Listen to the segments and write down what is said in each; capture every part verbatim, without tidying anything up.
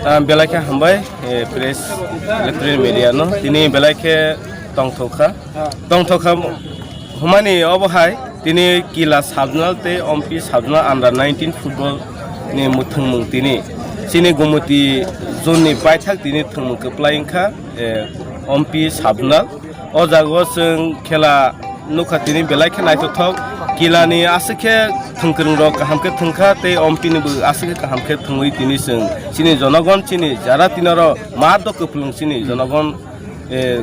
Ah, belai khe hambai, eh, press, electronic media no. Tini belai khe tongthok kha. Tongthok kha hwnmani obo hai, tini Kila Sub-Zonal tei Ompi Sub-Zonal under nineteen football ni mwthangmung tini. Chini Gumoti zone ni paithak tini thwngmung kwplai wngkha, eh, Ompi Sub-Zonal. O jaga o chwng khela nukha tini belai khe naithothok. Kila ni aswk khe thwngkwrwng rok kaham khe thwngkha tei Ompi ni bo aswk khe kaham khe thwngwi tini chwng chini jonogon chini jara tini oro ma do kwplwng chini jonogon, eh,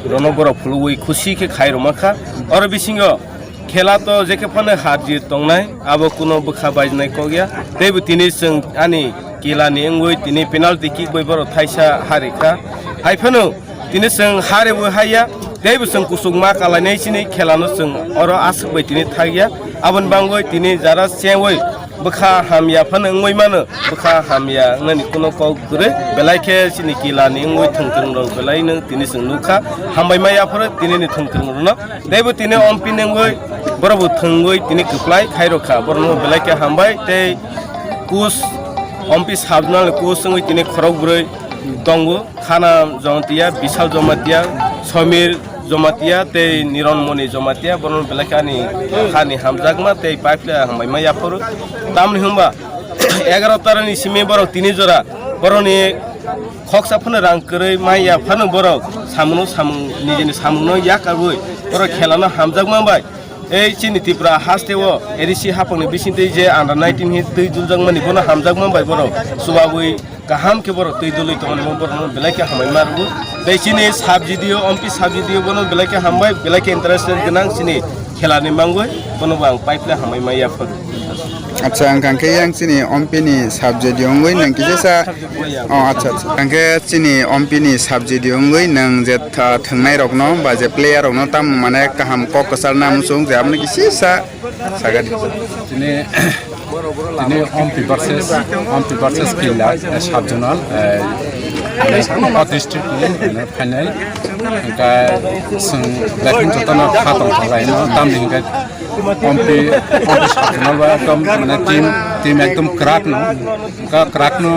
rono borok phulugwi khusi khe khai rwma kha. Oro bisingo khela to je khe phano har jit tongnai, abo kuno bwkha baijnai kok ya. Tei bo tini chwng ani Kila ni wngwi tini penalty kick bai borok thaisa hari kha. Hai phano tini chwng hari bo haiya, tei bo chwng kuchuk ma kalainai chini khela no chwng oro aswk bai tini thakya. Aboni bangwi tini jara chengwi bwkha hamya phano wngwi mano, bwkha hamya wngnani kuno kok kwrwi, belai khe chini Kila ni wngwi thwngkwrwng rok belai no tini chwng nukha, hambai ma yaphoro tini ni thwngkwrwng rok no. Tei bo tini Ompi ni wngwi borok bo thwngwi tini kwplai khai rokha, borok no belai khe hambai tei coach Ompi Sub-Zonal ni coach wngwi tini khorok bwrwi tongo. Khana Jamatia, Bishal Jamatia, Somir Jamatia tei Niron Moni Jamatia, borok belai khe ani khani hamjakma tei paiphle hambai ma yaphoro. Tamni hwnba egaroh tarani simi borok tini jora borokni khoksa phano rang kwrwi ma ya phano borok samungno samung nijini samungno yakarwi borok khelano hamjakma bai. Ei chini Tripura haste o A D C hapangni bisingtwi je under nineteen hi twi duljakmani bono hamjakma bai borok chubabwi kaham khe borok twi dului tongmani bo borokno belai khe hambai ma rwo. Tei chini sub-G D O, Ompi sub-G D O bono belai khe hambai, belai khe interested gwnang chini khelani mangwi, bono bo ang paiphle hambai ma yaphar. Acha, ang kang khe yang chini Ompi ni sub-G D O wngwi nang kisa sa. Oh, acha, acha. Ang khe chini Ompi ni sub-G D O wngwi nang je tha-, thwngnai rokno ba je player rokno tam mane kaham kok kwchar na muchung je amni kisa sa. Sagadi. Tini, tini Ompi versus, Ompi versus Kila, eh, sub-zonal, eh, eh, o district ni, eh, final. Hingke chwng belai jotono kha tong kha lai no, tamni hingke Ompi, Ompi sub-zonal ba ekdom mane team, team ekdom kwrak no, kwrak no.